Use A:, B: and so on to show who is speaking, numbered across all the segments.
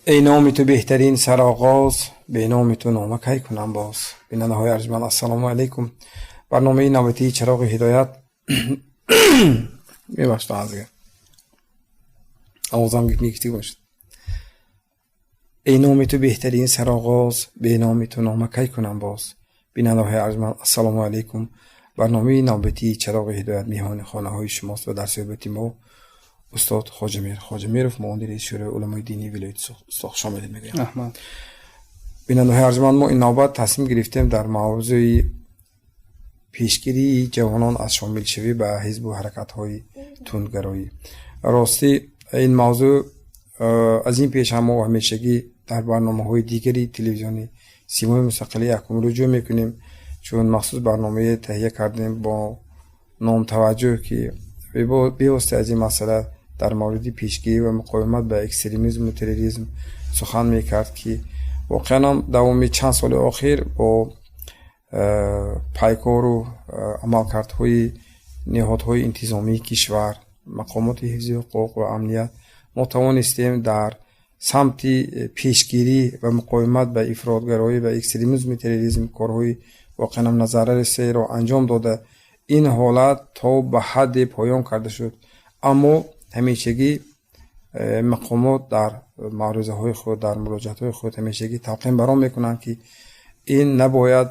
A: Эй номи ту беҳтарин сароғоз, бе номи ту нома кай кунам боз. Бинандаҳои арҷманд, ассалому алайкум. Барномаи навбатии «Чароғи ҳидоят», мебахшед, азга овозам мегифтиг бошад. Эй номи ту беҳтарин сароғоз, бе номи ту нома кай кунам боз. Бинандаҳои арҷманд, ассалому алайкум. Барномаи навбатии «Чароғи ҳидоят» меҳмони хонаҳои шумост ва дар суҳбати мо устод Хоҷамир Хоҷамиров, муовини раиси Шӯрои уламои динии вилояти Суғд. Устод, хуш омадед мегӯям.
B: Раҳмат.
A: Бинандаҳои арҷманд, мо ин навбат тасмим гирифтем дар мавзӯи пешгирии ҷавонон аз шомилшавӣ ба ҳизбу ҳаракатҳои тундгароӣ. Ростӣ, ин мавзӯъ аз ин пеш ҳам мо ҳамешагӣ дар барномаҳои дигари телевизиони «Симои мустақили якум» рӯҷӯъ мекунем, чун махсус барномае таҳия кардем бо ном «Таваҷҷӯҳ», ки бевосита аз ин масъала дар мавриди пешгирӣ ва муқовимат ба экстремизму терроризм сухан мекард, ки воқеан ҳам давоми чанд соли охир бо пайкору амалкардҳои ниҳодҳои интизомии кишвар, мақомоти ҳифзи ҳуқуқ ва амният мо тавонистем дар самти пешгирӣ ва муқовимат ба ифротгароӣ ва экстремизму терроризм корҳои воқеан ҳам назаррасеро анҷом дода, ин ҳолат то ба ҳадде поён карда шуд. Аммо ҳамешагӣ мақомот дар маърузаҳои худ, дар муроҷиатҳои худ ҳамешагӣ талқин бар он мекунанд, ки ин набояд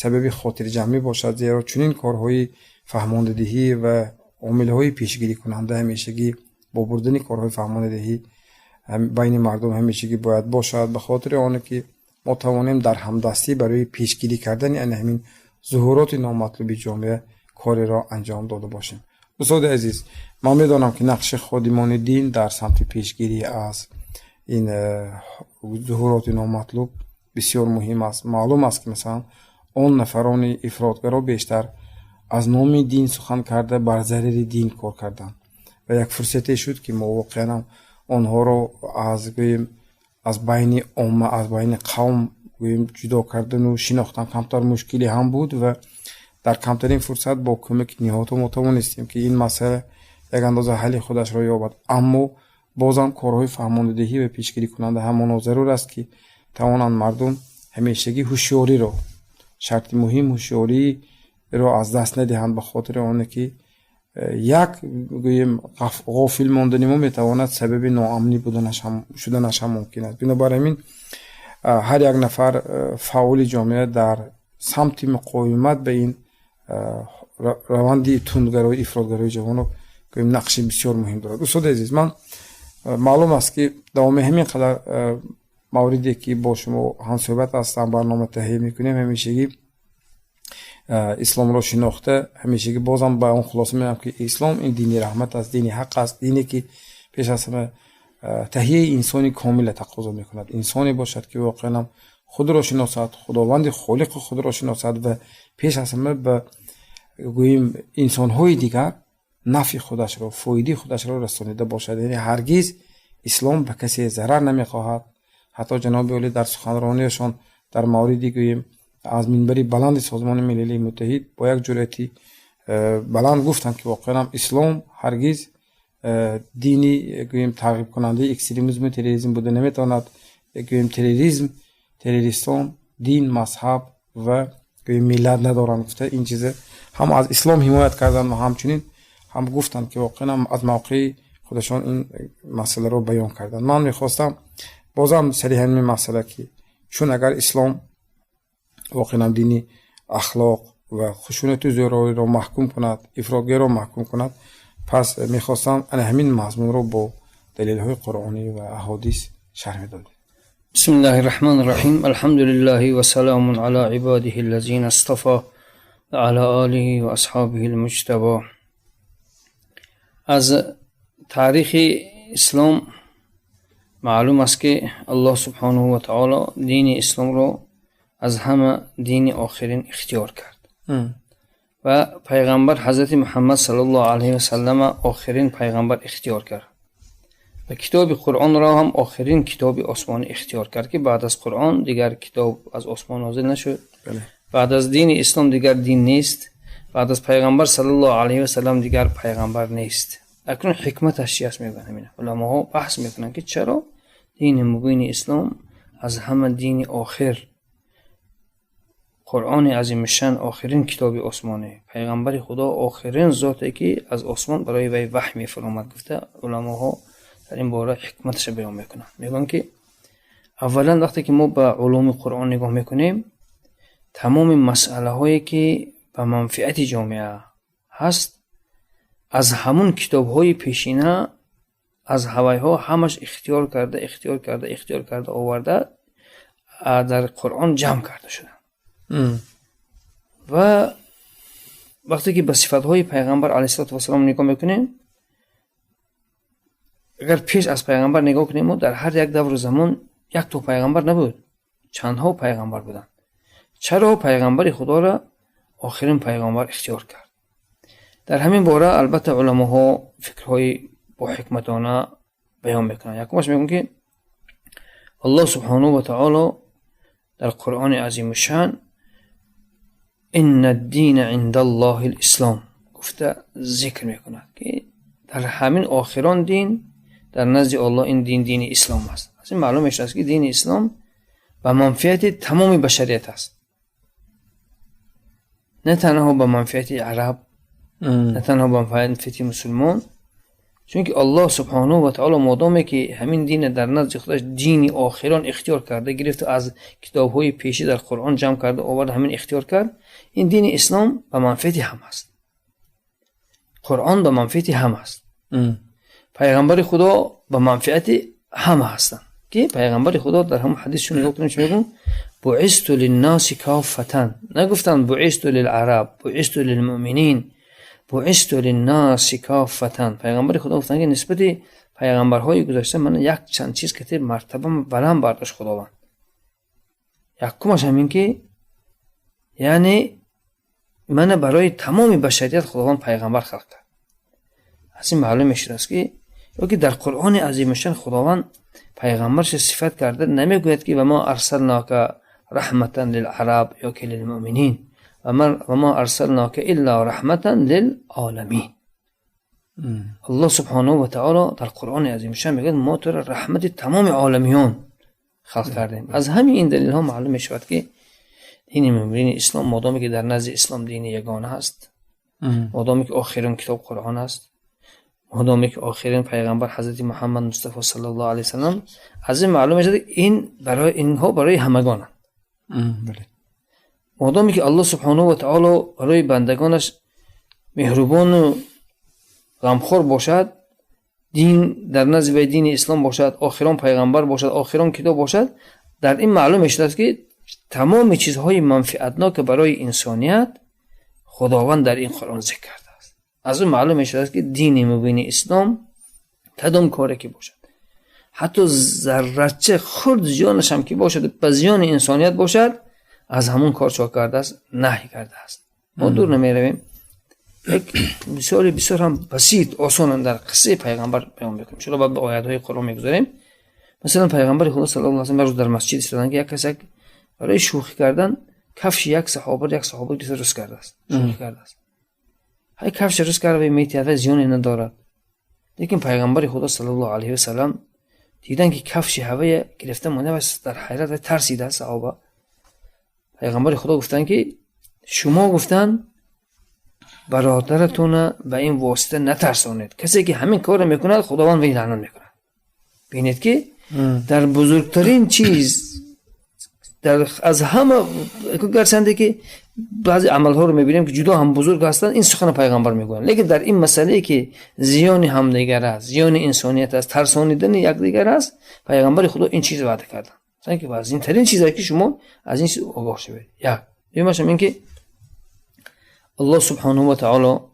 A: сабаби хотирҷамъӣ бошад, зеро чунин корҳои фаҳмондадиҳӣ ва омилҳои пешгирикунанда ҳамешагӣ бо бурдани корҳои фаҳмондадиҳӣ байни мардум ҳамешагӣ бояд бошад, ба хотири оне ки мо тавонем дар ҳамдастӣ барои пешгирӣ кардани ана ҳамин зуҳуроти номатлуби ҷомеа кореро анҷом дода бошем. Устоди азиз, ман медонам, ки нақши ходимони дин дар самти пешгирӣ аз ин зуҳуроти номатлуб бисёр муҳим аст. Маълум аст, ки масалан он нафарони ифротгаро бештар аз номи дин сухан карда, бар зарари дин кор карданд ва як фурсате шуд, ки мо воқеан онҳоро аз, гӯем, аз байни омма, аз байни қавм, гӯем, ҷудо кардану шинохтан камтар мушкиле ҳам буд ва дар камтарин фурсат бо кӯмаки ниҳодҳо мо тавонистем, ки ин масъала як андоза ҳалли худашро ёбад. Аммо бозам корҳои фаҳмондадиҳӣ ва пешгирикунанда ҳамоно зарур аст, ки тавонанд мардум ҳамешагӣ ҳушёриро, шарти муҳим ҳушёриро аз даст надиҳанд, ба хотири оне ки як, гӯем, ғофил мондани мо метавонад сабаби ноамнӣ шуданаш ҳам мумкин аст. Бинобар ҳамин ҳар як нафар фаъоли ҷомеа дар самти муқовимат ба ин раванди тундгарои, ифротгарои ҷавонро, гӯем, нақши бисёр муҳим дорад. Устоди азиз, ман маълум аст, ки давоми ҳамин қадар мавриде ки бо шумо ҳамсӯҳбат ҳастам, барнома таҳия мекунем, ҳамешагӣ исломро шинохта, ҳамешагӣ бозам ба он хулоса меоям, ки ислом ин дини раҳмат аст, дини ҳақ аст, дине ки пеш аз ҳама таҳияи инсони комила тақозо мекунад, инсоне бошад, ки воқеан худро шиносад, Худованди холиқи худро шиносад ва пеш аз ҳама ба, гӯем, инсонҳои дигар нафъи худашро, фоидаи худашро расонида бошад. Яъне ҳаргиз ислом ба касе зарар намехоҳад. Ҳатто ҷаноби олӣ дар суханрониашон дар мавриди, гӯем, аз минбари баланди Созмони Милалии Муттаҳид бо як ҷуръати баланд гуфтанд, ки воқеан ислом ҳаргиз дини, гӯем, тарғибкунандаи экстремизму терроризм буда наметавонад. Гӯем, терроризм, террористон дин, мазҳаб ва, гӯем, миллат надоранд гуфта, ин чиза ҳам аз ислом ҳимоят карданд ва ҳамчунин ҳам гуфтанд, ки воқеан аз мавқеи худашон ин масъаларо баён карданд. Ман мехостам бозам сари ҳамин масъала, ки чун агар ислом воқеан дини ахлоқ ва хушунату зӯровиро маҳкум кунад, ифротгариро маҳкум кунад, пас мехостам ана ҳамин мазмунро бо далелҳои қуръонӣ ва аҳодис шарҳ медодед.
B: بسم الله الرحمن الرحيم، الحمد لله وسلام على عباده الذين اصطفى وعلى آله وأصحابه المجتبى. Аз таърихи ислом маълум аст, ки Аллоҳ субҳонаҳу ва таоло дини исломро аз ҳама дини охирин ихтиёр кард ва пайғамбар ҳазрати Муҳаммад саллаллоҳу алайҳи васаллама охирин пайғамбар ихтиёр кард ва китоби Қуръонро ҳам охирин китоби осмонӣ ихтиёр кард, ки баъд аз Қуръон дигар китоб аз осмон нозил нашуд, баъд аз дини ислом дигар дин нест, баъд аз пайғамбар саллаллоҳу алайҳи васаллам дигар пайғамбар нест. Акнун ҳикматаш чи аст, мегӯянд. Ҳамина уламоҳо баҳс мекунанд, ки чаро Дини мубини ислом аз ҳама дини охир, Қуръони азимушшан охирин китоби осмонӣ, пайғамбари Худо охирин зоте ки аз осмон барои вай ваҳй мефаромад, гуфта уламоҳо дар ин бора ҳикматаша баён мекунанд. Мегӯянд ки аввалан вақте ки мо ба улуми Қуръон нигоҳ мекунем, тамоми масъалаҳое ки ба манфиати ҷомеа ҳаст, аз ҳамун китобҳои пешина, аз ҳавайҳо ҳамаш ихтиёр карда, ихтиёр карда, ихтиёр карда оварда, дар Қуръон ҷамъ карда шуда. Ва вақте ки ба сифатҳои пайғамбар алайҳиссалоту вассалом нигоҳ мекунем, агар пеш аз пайғамбар нигоҳ кунем, мо дар ҳар як давру замон як то пайғамбар набуд, чандҳо пайғамбар буданд. Чаро пайғамбари Худоро охирин пайғамбар ихтиёр кард? Дар ҳамин бора албатта уламоҳо фикрҳои боҳикматона баён мекунанд. Якумаш мегӯянд ки Аллоҳ субҳонаҳу ва таоло дар Қуръони азимушшан «Инна ддина индаллоҳи лислом» гуфта зикр мекунад, ки дар ҳамин охирон дин дар назди Аллоҳ ин дин дини ислом аст. Аз ин маълум мешавад, ки дини ислом ба манфиати тамоми башарият аст, на танҳо ба манфиати араб, на танҳо ба манфиати мусулмон. Чунки Аллоҳ субҳонаҳу ва таоло модоме ки ҳамин дина дар назди худаш дини охирон ихтиёр карда гирифта, аз китобҳои пешӣ дар Қуръон ҷамъ карда оварда, ҳамин ихтиёр кард, ин дини ислом ба манфиати ҳам аст, Қуръон ба манфиати ҳам аст, пайғамбари Худо ба манфиати ҳама ҳастанд, ки пайғамбари Худо дар ҳамон ҳадисшон нигоҳ кунем, чӣ мегӯн? «Буисту линнаси каффатан». Нагуфтанд «Буисту лилараб», «Буисту лилмуъминин», «Буисту линнаси каффатан». Пайғамбари Худо гуфтанд, ки нисбати пайғамбарҳои гузашта ман як чанд чиз кати мартабам баланд бардошт Худованд. Якумаш ҳамин ки, яъне мана барои тамоми башарият Худованд пайғамбар халқ кард. Аз ин маълум мешудааст, ки ё ки дар Қуръони азимушшан Худованд пайғамбарша сифат карда намегӯяд, ки «Ва мо арсалнока раҳматан лилараб» ё ки «лилмуъминин», «Ва мо арсалнока илла раҳматан лилоламин». Аллоҳ субҳонаҳу ва таоло дар Қуръони азимушшан мегӯяд: «Мо туро раҳмати тамоми оламиён халқ кардем». Аз ҳамин ин далелҳо маълум мешавад, ки дини мубини ислом, модоме ки дар назди ислом дини ягона ҳаст, модоме ки охирин китоб Қуръон аст, модоме ки охирин пайғамбар ҳазрати Муҳаммад Мустафо саллаллоҳу алайҳи васаллам, аз ин маълум мешавад, ин барои инҳо барои ҳамагонанд. Модоме ки Аллоҳ субҳонаҳу ва таоло барои бандагонаш меҳрубону ғамхор бошад, дин дар назди вай дини ислом бошад, охирон пайғамбар бошад, охирон китоб бошад, дар ин маълум мешудааст, ки тамоми чизҳои манфиатнока барои инсоният Худованд дар ин Қуръон зикр кардааст. Аз он маълум мешудааст, ки дини мубини ислом кадом коре ки бошад, ҳатто заррача хурд зиёнашам ки бошад, ба зиёни инсоният бошад, аз ҳамон кор чо кардааст? Наҳй кардааст. Мо дур намеравем, як мисоли бисёр ҳам басит, осонам дар қиссаи пайғамбар баён мекунем. Иншоалло баъд ба оятҳои Қуръон мегузарем. Масалан, пайғамбари Худо саллаллоҳу алайҳи васаллам дар масҷид истоданд, ки як кас як барои шӯхӣ кардан кафши як саҳоба гирифта рӯз кардааст, шӯхӣ кардааст. Ҳай, кафши рӯз карда метиҳад, вай зиёне надорад. Лекин пайғамбари Худо саллаллоҳу алайҳи васаллам дидан, ки кафши ҳавая гирифта монда ва дар ҳайрат ва тарсидааст саҳоба. Пайғамбари Худо гуфтанд, ки шумо, гуфтанд, бародаратона ба ин восита натарсонед. Касе ки ҳамин корро мекунад, Худованд вай лаънат мекунад. Бинед, ки дар бузургтарин чиз, дар аз ҳама, гарчанде ки баъзе амалҳоро мебинем, ки ҷудо ҳам бузург ҳастанд, ин сухана пайғамбар мегӯянд, лекин дар ин масъалае ки зиёни ҳамдигар аст, зиёни инсоният аст, тарсонидани якдигар аст, пайғамбари Худо ин чиз ваъда карданд, ки вазинтарин чизе ки шумо аз ин чиз огоҳ шавед. Як дуюмашам ин ки Аллоҳ субҳонаҳу ва таоло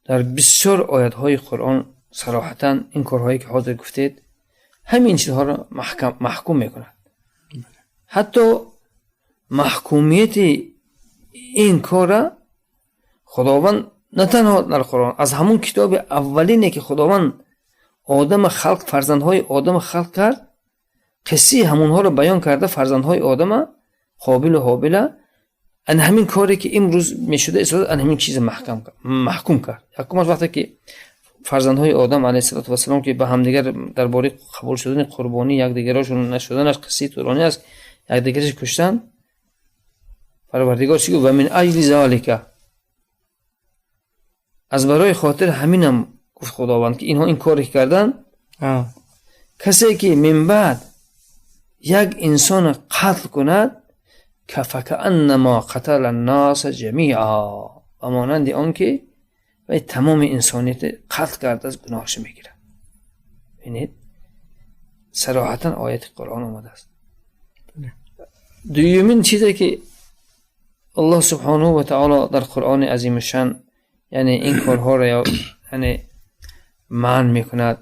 B: дар бисёр оятҳои Қуръон сароҳатан ин корҳое ки ҳозир гуфтед, ҳамин чизҳоро маҳкум мекунад. Ҳатто маҳкумияти ин корра Худованд на танҳо дар Қуръон, аз ҳамун китоби аввалине ки Худованд Одама халқ, фарзандҳои Одама халқ кард, қиссаи ҳамонҳоро баён карда, фарзандҳои Одама Қобилу Ҳобила, ан ҳамин коре ки имрӯз мешуда истода, ан ҳамин чиза маҳкум кард. Якумаш, вақте ки Фарзандҳои Одам алайҳиссалоту вассалом, ки ба ҳамдигар дар бораи қабул шудани қурбонӣ якдигарошон нашуданаш қиссаи тӯлонӣ аст, якдигараш куштанд. Парвардигор чӣ гуфт? Ва мин аҷли залика, аз барои хотир ҳаминам гуфт Худованд, ки инҳо ин коре карданд, касе ки минбаъд як инсона қатл кунад, факааннамо қатала ннаса ҷамиа, ба монанди он ки вай тамоми инсонияти қатл кардааст, гуноҳашо мегирад. Бинед, сароҳатан ояти Қуръон омадааст. Дуюмин чизе ки Аллоҳ субҳонаҳу ва таоло дар Қуръони азимушшан, яъне ин корҳоро, яъне манъ мекунад,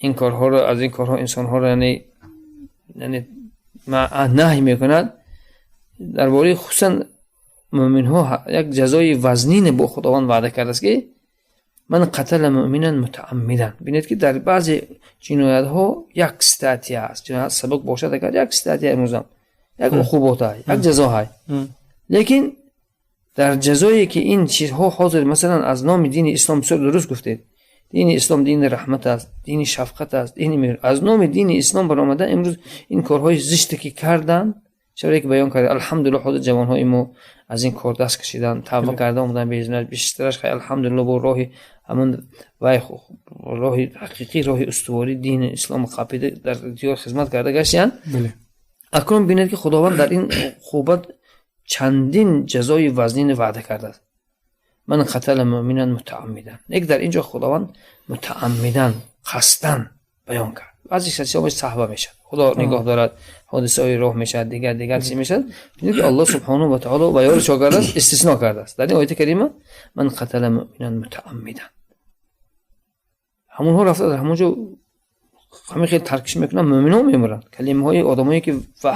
B: ин корҳоро, аз ин корҳо инсонҳоро, яъне наҳй мекунад, дар бораи хусусан мӯъминҳо як ҷазои вазнине бо Худованд ваъда кардааст, ки ман қатала мӯъминан мутааммидан. Бинед, ки дар баъзе ҷиноятҳо як статья аст. Ҷиноят сабук бошад агар, як статья, имрӯзам як уқубота, як ҷазоҳай. Лекин дар ҷазое ки ин чизҳо ҳозир, масалан, аз номи дини ислом, бисёр дуруст гуфтед, дини ислом дини раҳмат аст, дини шафқат аст, дини меҳр, аз номи дини ислом баромада имрӯз ин корҳои зиште ки карданд, чаро ки баён кард, алҳамдулилло, ҳозир ҷавонҳои мо аз ин кор даст кашидан, тавба карда омадан, бештараш, алҳамдулилло, бо роҳи ҳамон вай, роҳи ҳақиқӣ, роҳи устуворӣ, дини ислом қапида, дар диёр хизмат карда гаштиянд. Акнун бинед, ки Худованд дар ин уқубат чандин ҷазои вазнин ваъда кардааст. Ман қатала мӯъминан мутааммидан, лек дар ин ҷо Худованд мутааммидан, қасдан баён кард. Баъзе касиҳо саҳва мешавад, Худо нигоҳ дорад, ҳодисаҳои роҳ мешавад, дигар дигар чиз мешавад. Бинед, ки Аллоҳ субҳонаҳу ва таоло ба ёро чо кардааст? Истисно кардааст дар ин ояти карима: ман қатала мӯъминан мутааммидан. Ҳамонҳо рафта дар ҳамон ҷо ҳамин хел таркиш мекунанд, мӯъминҳо мемиранд, калимаҳои одамое ки ба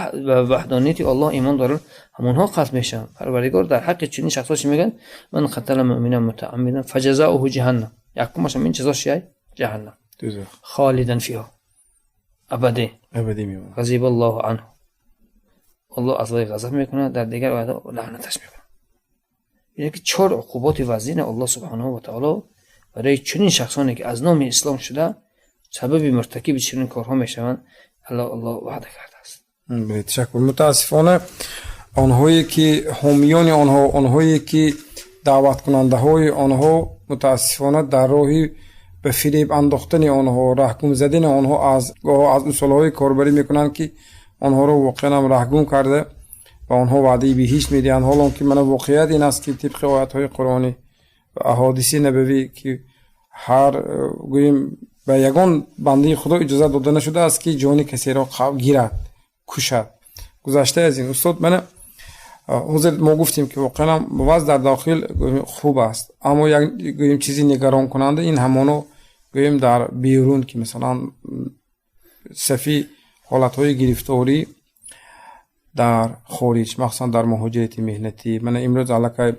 B: ваҳдонияти Аллоҳ имон доранд, ҳамонҳо қатл мешаванд. Парвардигор дар ҳаққи чунин шахсҳо чӣ мегӯяд? Ман қатала мӯъминан мутааммидан фаҷазоуҳу ҷаҳаннам. Якумаш ҳамин ҷазош чия? Ҷаҳаннам, холидан фиҳо, абадӣ ғазиба Аллоҳу анҳу, Аллоҳ аз вай ғазаб мекунад, дар дигар оятҳо лаънаташ мекунад. Бинед, ки чор уқуботи вазина Аллоҳ субҳонаҳу ва таоло барои чунин шахсоне ки аз номи ислом шуда сабаби муртакиби чунин корҳо мешаванд, Аллоҳ ваъда кардааст.
A: Ташаккур. Мутаассифона, онҳое ки ҳомиёни онҳо, онҳое ки даъваткунандаҳои онҳо, мутаассифона, дар роҳи ба фиреб андохтани онҳо, раҳгум задани онҳо, аз гоҳо аз усулҳои корбарӣ мекунанд, ки онҳоро воқеан ҳам раҳгум карда, ба онҳо ваъдаи биҳишт медиҳанд. Ҳолон ки мана воқеият ин аст, ки тибқи оятҳои қуръонӣ ва аҳодиси набавӣ, ки ҳар гӯем, ба ягон бандаи Худо иҷозат дода нашудааст, ки ҷони касеро гирад, кушад. Гузашта аз ин, устод, мана ҳозир мо гуфтем, ки воқеан вазъ дар дохил хуб аст, аммо як гӯем чизи нигаронкунанда ин ҳамоно гӯем дар берун, ки масалан сафи ҳолатҳои гирифторӣ дар хориҷ, махсусан дар муҳоҷирати меҳнатӣ. Мана имрӯз аллакай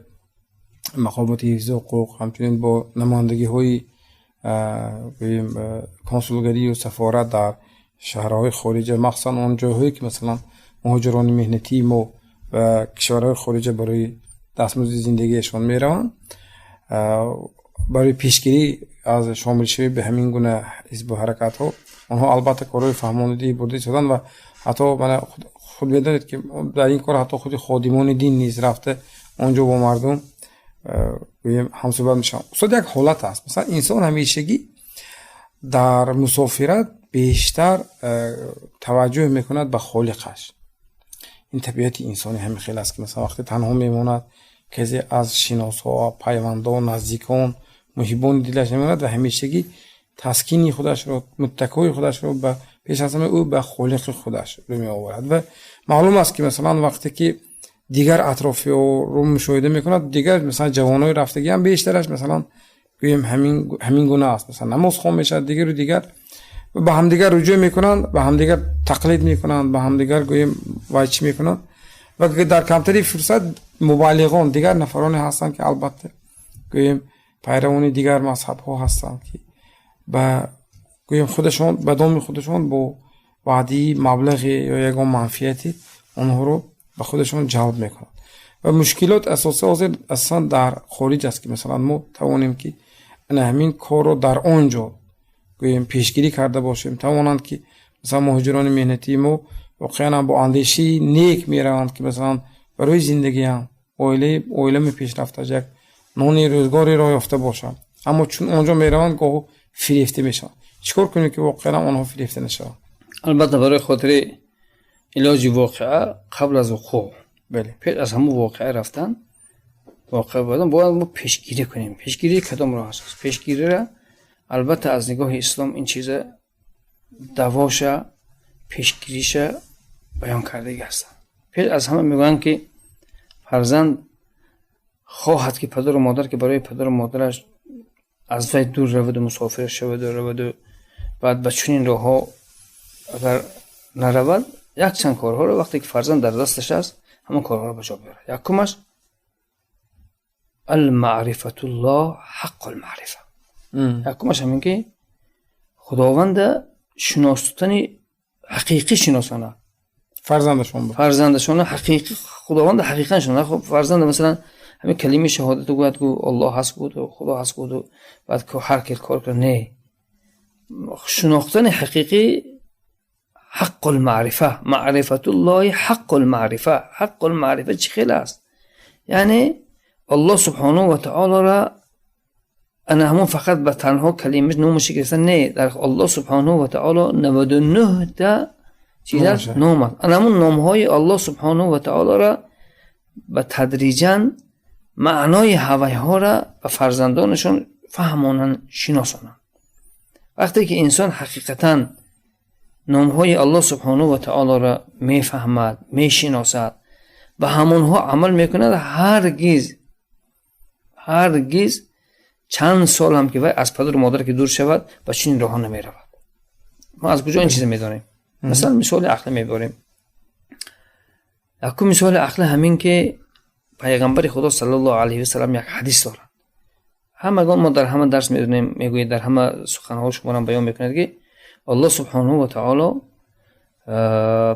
A: мақомоти ҳифзи ҳуқуқ, ҳамчунин бо намояндагиҳои гӯем консулгарию сафорат дар шаҳрҳои хориҷа, махсусан он ҷойҳое ки масалан муҳоҷирони меҳнатии мо ба кишварҳои хориҷа барои дастмузди зиндагиашон мераванд, барои пешгирӣ аз шомилшавӣ ба ҳамин гуна ҳизбу ҳаракатҳо онҳо албатта корҳои фаҳмонидӣ бурда истоданд. Ва ҳатто мана худ медонед, ки дар ин кор ҳатто худи ходимони дин низ рафта он ҷо бо мардум гӯем ҳамсӯҳбат мешаванд. Устод, як ҳолат аст, масалан, инсон ҳамешагӣ дар мусофират бештар таваҷҷӯҳ мекунад ба Холиқаш. Ин табиати инсонӣ ҳамин хел аст, ки масалан вақте танҳо мемонад, касе аз шиносҳо, пайвандон, наздикон, муҳиббони дилаш намемонад ва ҳамешагӣ таскини худашро, муттакои худашро ба пеш аз ҳама ӯ ба Холиқи худаш рӯ меоварад. Ва маълум аст, ки масалан вақте ки дигар атрофиёро мушоҳида мекунад, дигар масалан ҷавонои рафтагиам бештараш масалан гӯем ҳамин гуна аст, масалан намозхон мешавад, дигару дигар, ба ҳамдигар руҷӯъ мекунанд, ба ҳамдигар тақлид мекунанд, ба ҳамдигар гӯем вай чӣ мекунанд. Ва дар камтари фурсат мубаллиғон, дигар нафароне ҳастанд, ки албатта гӯем пайравони дигар мазҳабҳо ҳастанд, ки ба гӯем худашон ба доми худашон бо ваъдаи маблағе ё ягон манфиате онҳоро ба худашон ҷалб мекунанд. Ва мушкилот асоси ҳозир асосан дар хориҷ аст, ки масалан мо тавонем, ки Ана ҳамин корро дар он ҷо гӯем пешгирӣ карда бошем, тавонанд ки масалан муҳоҷирони меҳнатии мо воқеан ҳам бо андешаи нек мераванд, ки масалан барои зиндагиам, оилами пешрафташ як нони рӯзгореро ёфта бошанд, аммо чун он ҷо мераванд, гоҳу фирефта мешаванд. Чӣ кор кунем, ки воқеан ҳам онҳо фирефта нашаванд?
B: Албатта, барои хотири илоҷи воқеа қабл аз вуқӯъ, пеш аз ҳамон воқеа рафтан, воқеа бояд мо пешгирӣ кунем. Пешгирӣ кадом роҳ аст? Пешгириро албатта аз нигоҳи ислом ин чиза давоша, пешгириша баён кардагӣ ҳастанд. Пеш аз ҳама мегӯянд, ки фарзанд хоҳад, ки падару модар, ки барои падару модараш аз вай дур раваду мусофир шаваду раваду баъд ба чунин роҳҳо агар наравад, якчанд корҳоро, вақте ки фарзанд дар дасташ аст, ҳамон корҳоро ба ҷо биёрад. Якумаш алмаърифатуллоҳ ҳаққулмаърифа. Якумаш ҳамин, ки Худованда шиностани ҳақиқӣ шиносонад.
A: Фарзандашон.
B: Фарзандашона ҳақиқӣ Худованда ҳақиқан шиносонад. Хуб, фарзанда масалан ҳамин калимаи шаҳодату гӯяд, гӯ Аллоҳ ҳаст гуду Худо ҳаст гуду баъд ҳар кел кор кунад. Не, шинохтани ҳақиқӣ, ҳаққулмаърифа, маърифатуллоҳи ҳаққулмаърифа. Ҳаққулмаърифа чӣ хел аст? Яъне Аллоҳ субҳонаҳу ва таолоро ана ҳамон фақат ба танҳо калима номаши гирифтан не. Дар Аллоҳ субҳонаҳу ва таоло 99-та чиз аст, ном аст. Ана ҳамон номҳои Аллоҳ субҳонаҳу ва таолоро ба тадриҷан маънои ҳавайҳоро ба фарзандонашон фаҳмонанд, шиносонанд. Вақте ки инсон ҳақиқатан номҳои Аллоҳ субҳонаҳу ва таолоро мефаҳмад, мешиносад, ба ҳамонҳо амал мекунад, ҳаргиз, ҳаргиз чанд сол ҳам ки вай аз падару модар ки дур шавад, ба чунин роҳҳо намеравад. Мо аз куҷо ин чиза медонем? Масалан, мисоли ақлӣ меборем. Якум мисоли ақлӣ ҳамин, ки пайғамбари Худо саллаллоҳу алайҳи васалам як ҳадис доранд. Ҳамагон мо дар ҳама дарс медонем, мегӯед, дар ҳама суханҳо шуморам баён мекунад, ки Аллоҳ субҳонаҳу ва таоло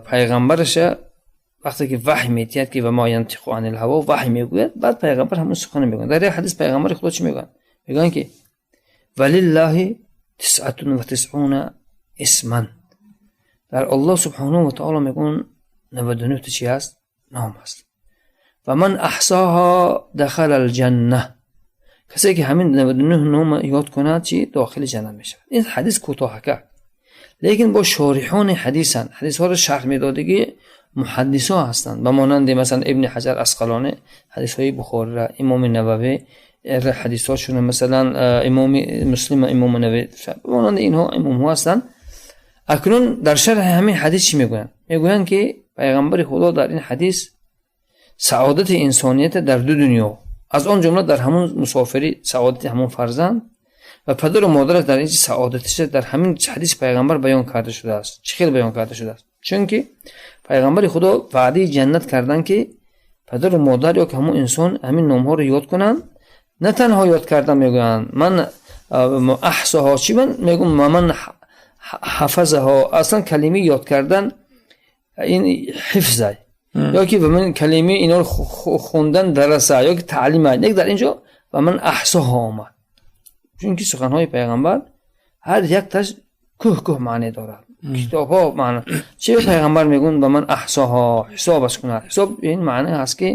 B: пайғамбараша вақте ки ваҳй метиҳад, ки ва ма янтиқу анил ҳаво, ваҳй мегӯяд, баъд пайғамбар ҳамон сухана мегӯяд. Дар як ҳадис пайғамбари Худо чӣ мегӯянд? Мегӯянд, ки валиллаҳи тисъатун ва тисъуна исман. Дар Аллоҳ субҳонаҳу ва таоло мегӯянд, 99-та чи аст? Ном аст. Ва ман аҳсоҳо дахала алҷанна. Касе ки ҳамин 99 нома ёд кунад, чи дохили ҷаннат мешавад. Ин ҳадис кӯтоҳака, лекин бо шориҳони ҳадисанд, ҳадисҳоро шарҳ медодагӣ муҳаддисо ҳастанд, ба монанди масалан Ибни Ҳаҷар Асқалонӣ ҳадисҳои Бухорира, Имоми Нававӣ ҳадисҳошуна, масалан Имоми Муслим, Имоми Нававӣ, ба монанди инҳо имомҳо ҳастанд. Акнун дар шарҳи ҳамин ҳадис чӣ мегӯянд? Мегӯянд, ки пайғамбари Худо дар ин ҳадис саодати инсонията дар ду дунё, аз он ҷумла дар ҳамун мусофирӣ, саодати ҳамун фарзанд ва падару модараш дар ин саодатиша дар ҳамин ҳадиси пайғамбар баён карда шудааст. Чӣ хел баён карда шудааст? Чунки пайғамбари Худо ваъдаи ҷаннат карданд, ки падару модар ё ки ҳамун инсон ҳамин номҳоро ёд кунанд. На танҳо ёд кардан, мегӯянд, ман аҳсоҳо чӣ, ман мегӯм ман ҳафазаҳо. Аслан калимаи ёд кардан ин ҳифзай ё ки ба ман калимаи инҳоро хондан дараса ё ки таълима. Лек дар ин ҷо ба ман аҳсоҳо омад, чунки суханҳои пайғамбар ҳар якташ кӯҳ кӯҳ маъне дорад, китобҳо маъна. Чи пайғамбар мегӯянд? Ба ман аҳсоҳо, ҳисобаш кунад. Ҳисоб ин маъне ҳаст, ки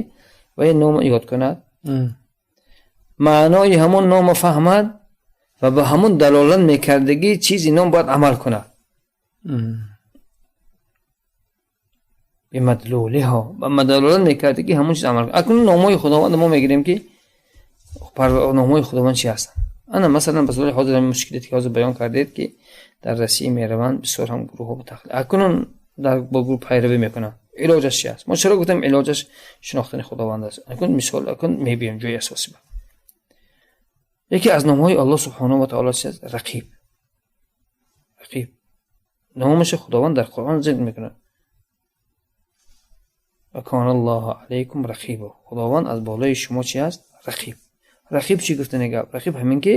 B: вай нома ёд кунад, маънои ҳамон нома фаҳмад ва ба ҳамон далолат мекардагӣ чизи ном бояд амал кунад. Бимадлулиҳо, ба далолат мекардагӣ ҳамон чиз амал кунад. Акнун номҳои Худованд мо мегирем, ки номҳои Худованд чи ҳастанд. Ана масалан, ба сураи ҳозир ҳамин мушкилите ки ҳозир баён кардед, ки дар Россия мераванд бисёр ҳам гурӯҳҳо ба тақлид, акнун дар бо гурӯҳ пайравӣ мекунанд. Илоҷаш чи аст? Мо чаро гуфтем илоҷаш шинохтани Худованд аст? Акнун мисол, акнун мебием ҷои асосӣ. Ба яке аз номҳои Аллоҳ субҳонаҳу ва таоло чи аст? Рақиб. Рақиб номаша Худованд дар Қуръон зикр мекунад: ва кана Аллоҳу алайкум рақиба. Худованд аз болои шумо чи аст? Рақиб. Рақиб чӣ гуфтани гап? Рақиб ҳамин, ки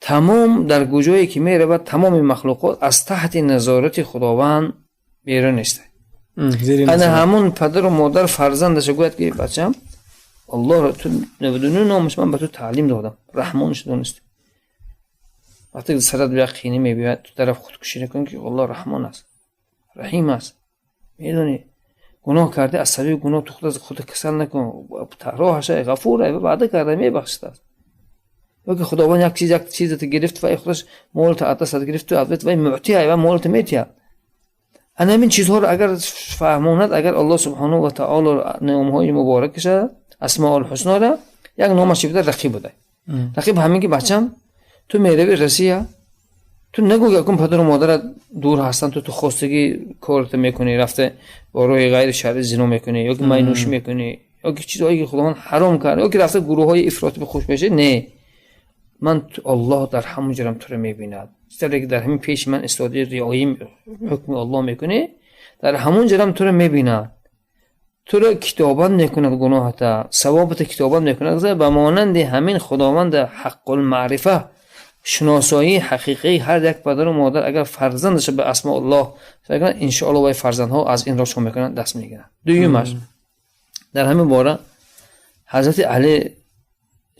B: тамом дар куҷое ки меравад, тамоми махлуқот аз таҳти назорати Худованд берун нест. Ана ҳамун падару модар фарзандаша гӯяд, ки бачам, Аллоҳро ту 99 номаш ман ба ту таълим додам, Раҳмонаш донистӣ. Вақте ки сарат ба як қийнӣ мебиёяд, ту тараф худкушӣ накун, ки Аллоҳ Раҳмон аст, Раҳим аст. Медонӣ, гуноҳ кардӣ, аз сабаби гуноҳ ту худро касал накун. Роҳаша Ғафур ваъда карда, мебахшад аст. Ё ки Худованд як чиз, як чизата гирифт ва худаш молата аз дастат гирифт, ту вай муътия ва молата метиҳад. Ана ҳамин чизҳоро агар фаҳмонад, агар Аллоҳ субҳонаҳу ва таоло номҳои муборакаша, асмоул ҳуснора, як номаш чи буда? Рақиб буда. Рақиб ҳамин ки, бачам, ту мерави Россия, ту нагӯ, ки акун падару модарат дур ҳастанд, ту хостагӣ кората мекунӣ, рафта бо роҳи ғайри шаръӣ зино мекунӣ ё ки майнӯшӣ мекунӣ, ё ки чизҳое ки Худованд ҳаром кард, ё ки рафта гурӯҳҳои ифротӣ хуш мешавӣ. Не, ман Аллоҳ дар ҳамон ҷарам туро мебинад. Чизе ки дар ҳамин пеши ман истодаи, риояи ҳукми Аллоҳ мекунӣ, дар ҳамон ҷарам туро мебинад, туро китобат мекунад, гуноҳата, савобата китобат мекунад. Ба монанди ҳамин Худованда ҳаққулмаърифа, шиносоии ҳақиқии ҳар як падару модар агар фарзандаша ба асмоуллоҳ, иншоалло, вай фарзандҳо аз ин роҳ чо мекунанд? Даст мегиранд. Дуюмаш, дар ҳамин бора Ҳазрати Али,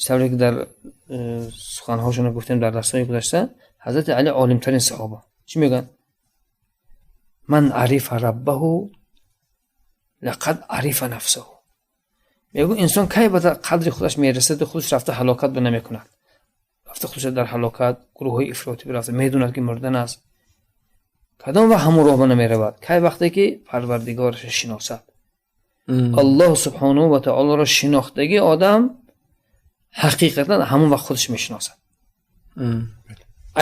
B: тавре ки дар суханҳошона гуфтем дар дарсҳои гузашта, Ҳазрати Али, олимтарин саҳоба, чӣ мегӯянд? «Ман арифа раббаҳу лақад арифа нафсаҳу». Мегӯ, инсон кай ба қадри худаш мерасаду худаш рафта ҳалокат ба намекунад, рафта худаш дар ҳалокат, гурӯҳҳои ифротӣ рафта, медонад, ки мурдан аст, кадом вақт ҳамон роҳ ба намеравад? Кай? Вақте ки Парвардигорашро шиносад. Аллоҳ субҳонаҳу ва таолоро шинохтагӣ одам ҳақиқатан ҳамон вақт худаш мешиносад.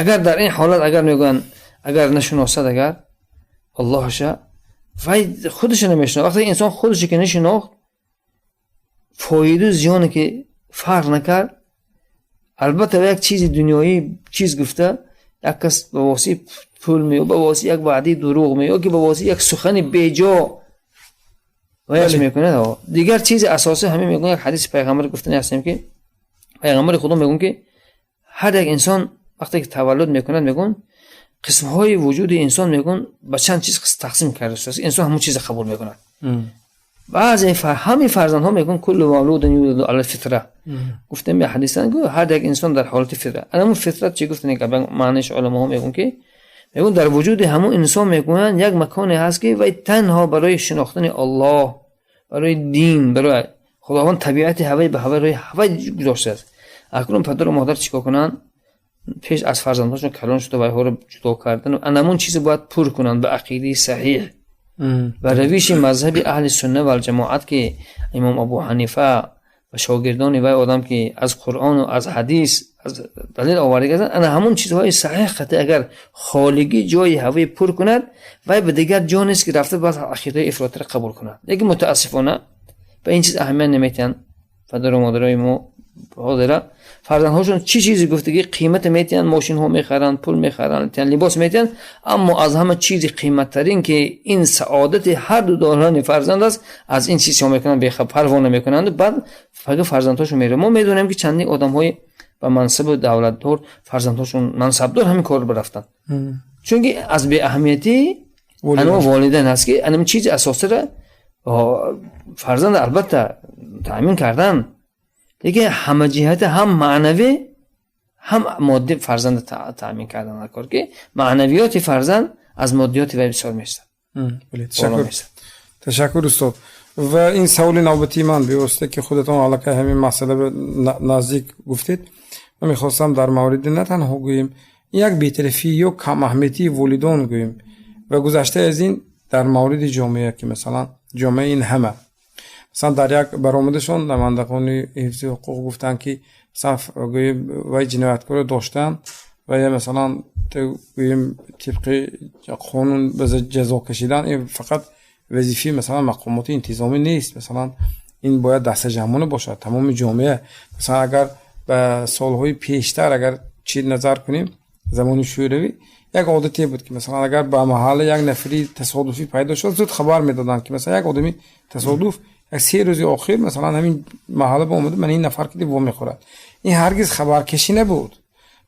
B: Агар дар ин ҳолат, агар мегӯянд, агар нашиносад, агар Аллоҳаша, вай худашо намешиносад. Вақте инсон худашо ки нашинохт, фоиду зиёне ки фарқ накард, албатта, як чизи дунёӣ чиз гуфта, як кас ба воситаи пул ме, ба воситаи як ваъдаи дурӯғ ме, ё ки ба воситаи як сухани беҷо ваяш мекунад. Дигар чизи асосӣ ҳамин мегӯяд, як ҳадиси пайғамбар гуфтани ҳастем, ки пайғамбари Худо мегӯяд, ки ҳар як инсон вақте ки таваллуд мекунад, мегӯн, қисмҳои вуҷуди инсон, мегӯн, ба чанд чиз тақсим карда шудааст. Инсон ҳамон чиза қабул мекунад. Баъзе ҳамин фарзандҳо, мегӯн, «Куллу мавлудин юладу ала фитра» гуфтем ба ҳадисан, ҳар як инсон дар ҳолати фитра. Ҳамун фитрат чӣ гуфтем, маъниш уламоҳо мегӯн, ки мегӯн, дар вуҷуди ҳамун инсон, мегӯянд, як маконе ҳаст, ки вай танҳо барои шинохтани Аллоҳ, барои дин, барои Худованд табиати ҳавай ба ҳавай ҳавай гузоштааст. Акнун падару модар чӣ кор кунанд? Пеш аз фарзандҳошон калон шуда, вайҳоро ҷудо кардан, анамун чизе бояд пур кунанд ба ақидаи саҳиҳ ва равиши мазҳаби аҳли сунна валҷамоат, ки имом Абу Ҳанифа ва шогирдони вай одам, ки аз Қуръону аз ҳадис, аз далел оварда гаштанд. Ана ҳамун чизҳои саҳиҳ қати агар холигӣ ҷои ҳавои пур кунад, вай ба дигар ҷо нест, ки рафта баъд ақидаи ифротиро қабул кунад. Лекин мутаассифона ба ин чиз аҳамият наметиҳанд падару модарои мо. Ҳозира фарзандҳошон чӣ чизе гуфтагӣ қимата метиҳанд, мошинҳо мехаранд, пул мехаранд, либос метиҳанд, аммо аз ҳама чизи қиматтарин, ки ин саодати ҳар ду дорони фарзанд аст, аз ин чиз чо мекунанд? Парво намекунанд. Баъд фага фарзандҳошон меравад. Мо медонем, ки чандин одамҳои ба мансабу давлатдор, фарзандҳошон мансабдор, ҳамин корро бирафтанд, чунки аз беаҳамиятӣ ано волидайн аст, ки анам чизи асосиро фарзанд албатта таъмин кардан, лекин ҳамаҷиҳата, ҳам маънавӣ, ҳам моддӣ фарзанда таъмин кардан кор, ки маънавиёти фарзанд аз моддиёти вай бисёр мешавад.
A: Ташаккур, устод. Ва ин саволи навбатии ман, бевосита ки худатон аллакай ҳамин масъала наздик гуфтед, ман мехостам дар мавриди на танҳо гӯем як бетарафӣ ё камаҳамиятии волидон гӯем ва гузашта аз ин дар мавриди ҷомеа, ки масалан ҷомеа ин ҳама, масалан, дар як баромадашон намояндагони ҳифзи ҳуқуқ гуфтанд, ки масалан, гӯем, вай ҷинояткорро доштанд ва я масалан, гӯем, тибқи қонун ба ҷазо кашидан ин фақат вазифаи, масалан, мақомоти интизомӣ нест, масалан, ин бояд дастаҷамъона бошад, тамоми ҷомеа. Масалан, агар ба солҳои пештар агар чӣ назар кунем, замони Шӯравӣ як одате буд, ки масалан, агар ба маҳалла як нафари тасодуфӣ пайдо шуд, зуд хабар медоданд, ки масалан, як одами тасодуф як 3 рӯзи охир, масалан, ҳамин маҳалла ба омада, ман ин нафар ки вомехӯрад. Ин ҳаргиз хабаркашӣ набуд.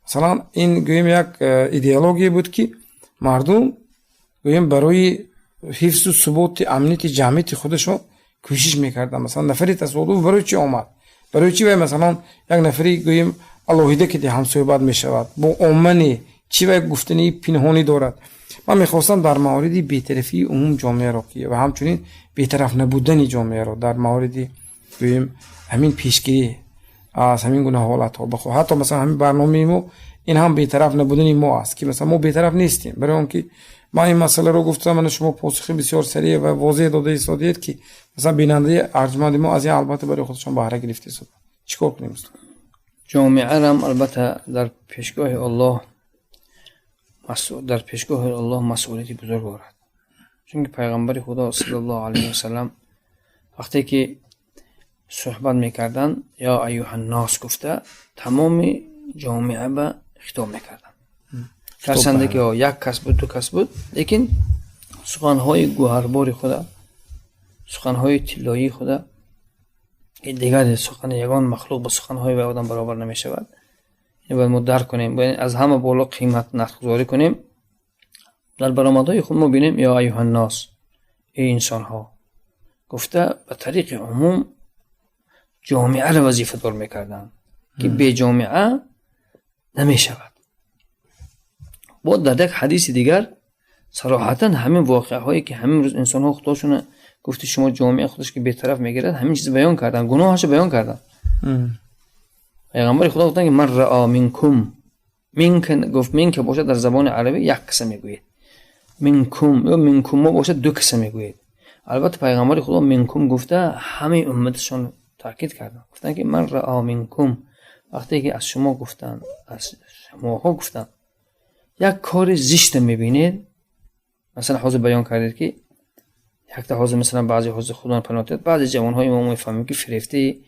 A: Масалан, ин, гӯем, як идеология буд, ки мардум, гӯем, барои ҳифзу суботи амнияти ҷамъияти худашон кӯшиш мекарданд. Масалан, нафари тасодуф барои чӣ омад, барои чӣ вай, масалан, як нафари, гӯем, Алоҳида ки ҳамсӯҳбат мешавад, бо омма не, чӣ вай гуфтании пинҳонӣ дорад. Ман мехостам дар мавриди бетарафии умум ҷомеаро ки ва ҳамчунин бетараф набудани ҷомеаро дар мавриди, гӯем, ҳамин пешгирӣ аз ҳамин гуна ҳолатҳо, ҳатто масалан ҳамин барномаи мо, ин ҳам бетараф набудани мо аст, ки масалан мо бетараф нестем, барои он ки ман ин масъаларо гуфтам, мана шумо посухи бисёр сареъ ва возеҳ дода истодиед, ки масалан бинандаи арҷманди мо аз ин албатта барои худашон баҳра гирифта истоданд. Чӣ кор кунем, устод?
B: Ҷомеарам албатта дар пешгоҳи Аллоҳ масъулияти бузург дорад, чунки пайғамбари Худо саллаллоҳу алайҳи васаллам вақте ки суҳбат мекарданд, «Ё аюҳаннос» гуфта тамоми ҷомеа ба хитоб мекарданд. Гарчанде ки як кас буд, ду кас буд, лекин суханҳои гӯҳарбори худа, суханҳои тиллоии худа, дигар сухани ягон махлуқ ба суханҳои вай одам баробар намешавад. Ин бояд мо дарк кунем, бояд аз ҳама боло қимат нархгузорӣ кунем. Дар баромадҳои худ мо бинем, «Ё аюҳаннос», эй инсонҳо гуфта, ба тариқи умум ҷомеаро вазифадор мекарданд, ки беҷомеа намешавад. Боз дар як ҳадиси дигар сароҳатан ҳамин воқеаҳое ки ҳамин рӯз инсонҳо худошона, гуфти шумо, ҷомеа худаш ки бетараф мегирад, ҳамин чиз баён карданд, гуноҳашо баён карданд. Пайғамбари Худо гуфтанд ки «Ман раъа минкум», минк гуфт, минка бошад, дар забони арабӣ як каса мегӯед, минкум ё минкуммо бошад, ду каса мегӯед. Албатта, пайғамбари Худо «минкум» гуфта, ҳамаи умматашон таъкид карданд. Гуфтанд ки «Ман раъа минкум», вақте ки аз шумо гуфтанд, аз шумоҳо гуфтанд, як кори зишта мебинед. Масалан, ҳозир баён кардед, ки якта ҳозир, масалан, баъзе ҳозир, Худо паноҳ диҳад, баъзе ҷавонҳои мо мефаҳмем, ки фирефтаи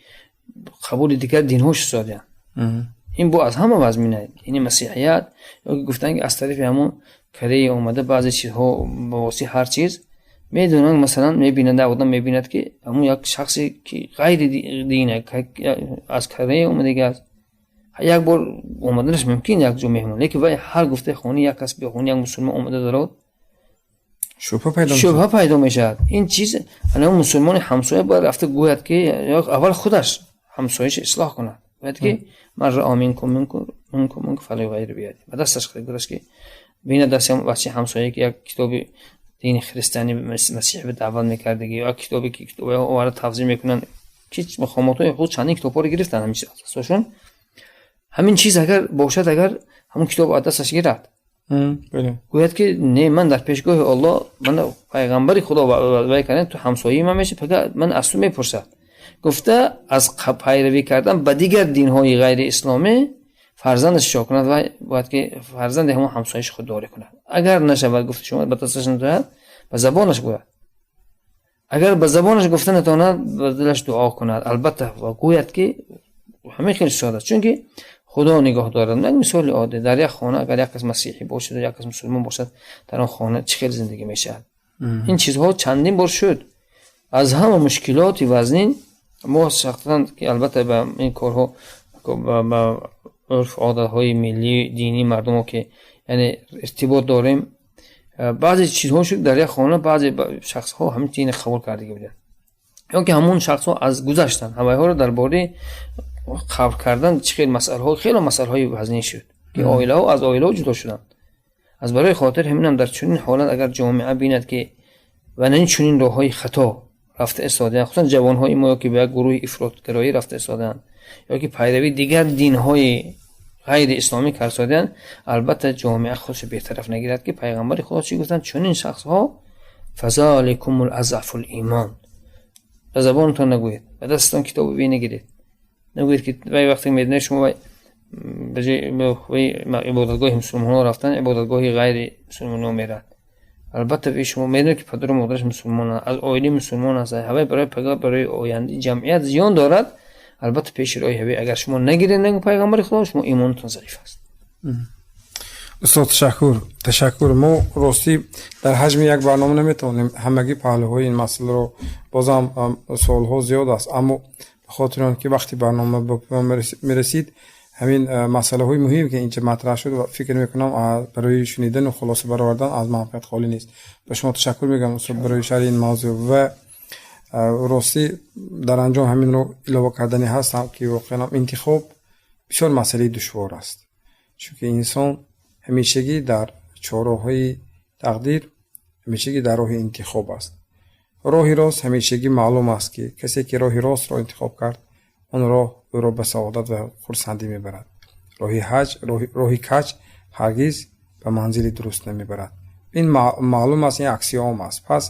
B: қабули дигар динҳо шуданд. Ин бо аз ҳама вазмина, ини масеҳият ё ки гуфтанд, ки аз тарафи ҳамон Корея омада, баъзе чизҳо ба воситаи ҳар чиз медонанд. Масалан, мебинад, одам мебинад, ки ҳамун як шахсе ки ғайри дин, аз Корея омадаги аст, як бор омаданаш мумкин, як ҷо меҳмон, лекин вай ҳар гуфтаи хонаи як кас, хонаи як мусулмон омада дарод,
A: шубҳа
B: пайдо мешавад. Ин чиз ана мусулмони ҳамсоя бояд рафта гӯяд, ки аввал худаш ҳамсояш ислоҳ кунад. Бояд ки «Ман раъа минкум минкум фалюғаййир бияди», ба дасташ гӯяд, ки бинад дасти бачаи ҳамсоя, ки як китоби дини христиани масеҳӣ даъват мекардаги ё як китобе ки оварда тавзеъ мекунанд, ки мақомотҳои худ чандин китобҳоро гирифтанд ҳамин чиз асосашон. Ҳамин чиз агар бошад, агар ҳамон китоб аз дасташ гирад, гӯяд, ки не, ман дар пешгоҳи Аллоҳ, ман пайғамбари Худо вай кардем, ту ҳамсояи ман меши, пага ман аз ту мепурсад гуфта, аз пайравӣ кардан ба дигар динҳои ғайриисломӣ фарзандаш чо кунад? Вай бояд ки фарзанди ҳамон ҳамсояш худдорӣ кунад. Агар нашавад, гуфта шумо, ба дасташ натояд, ба забонаш гӯяд. Агар ба забонаш гуфта натавонад, ба дилаш дуо кунад албатта ва гӯяд, ки ҳамин хеле сода аст, чунки Худо нигоҳ дорад. Як мисоли оддӣ: дар як хона агар як кас масеҳӣ бошад, як кас мусулмон бошад, дар он хона чӣ хел зиндагӣ мешавад? Ин чизҳо чандин бор шуд. Аз ҳама мушкилоти вазнин мо шахсан ки албатта ба ин корҳо, ба урф одатҳои миллӣ, динии мардумо ки яъне иртибот дорем, баъзе чизҳо шуд, дар як хона баъзе шахсҳо ҳамин дини қабул кардагӣ буданд ё ки ҳамон шахсҳо аз гузаштанд, ҳамаҳоро дар бораи қабр кардан чӣ хел масъалаҳо, хеле масъалаҳои вазнин шуд, ки оилаҳо аз оилаҳо ҷудо шуданд. Аз барои хотир ҳаминам дар чунин ҳолат агар ҷомеа бинад, ки ва ин чунин роҳҳои хато рафта истодаанд, хусусан ҷавонҳои мо, ё ки ба як гурӯҳи ифротгароӣ рафта истодаанд, ё ки пайравии дигар динҳои ғайри исломӣ кард, албатта, ҷомеа худшо бетараф нагирад, ки пайғамбари Худо чӣ гуфтанд? Чунин шахсҳо «фазаликум азъафул имон». Ба забонатон нагӯед, ба дастатон китобу нагиред, нагӯед, ки вай вақте медонед шумо вай ба ҷои ибодатгоҳи мусулмонҳо рафтан, ибодатгоҳи ғайри мусулмонҳо меравад. Албатта, ви шумо медонед, ки падару модараш мусулмон, аз оилаи мусулмон аст, ҳавай барои пага, барои ояндаи ҷамъият зиён дорад. Албатта, пеши роҳи ҳавай агар шумо нагиред, нагӯ пайғамбари Худо, шумо имонатон заиф аст.
A: Устод, ташаккур, ташаккур. Мо ростӣ дар ҳаҷми як барнома наметавонем ҳамагӣ паҳлӯҳои ин масъаларо, бозам суолҳо зиёд аст, аммо ба хотири он ки вақти барнома ба поён мерасид, ҳамин масъалаҳои муҳим, ки инҷа матраҳ шуд, фикр мекунам, барои шунидану хулоса баровардан аз манфиат холӣ нест. Ба шумо ташаккур мегӯям, устод, барои шарҳи ин мавзӯъ. Ва ростӣ дар анҷом ҳаминро илова кардани ҳастам, ки воқеан интихоб Бисёр масъалаи душвор аст, чунки инсон ҳамешагӣ дар чорроҳҳои тақдир, ҳамешагӣ дар роҳи интихоб аст. Роҳи рост ҳамешагӣ маълум аст, ки касе ки роҳи ростро интихоб кард, он роҳ ӯро ба саодат ва хурсандӣ мебарад. Роҳи ҳаҷ, роҳи каҷ ҳаргиз ба манзили дуруст намебарад. Ин маълум аст, ин аксиома аст. Пас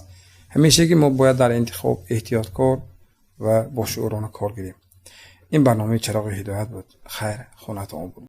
A: ҳамешагӣ мо бояд дар интихоб эҳтиёткор ва бошуурона кор гирем. Ин барномаи «Чароғи ҳидоят» буд. Хайр, хонатон обод.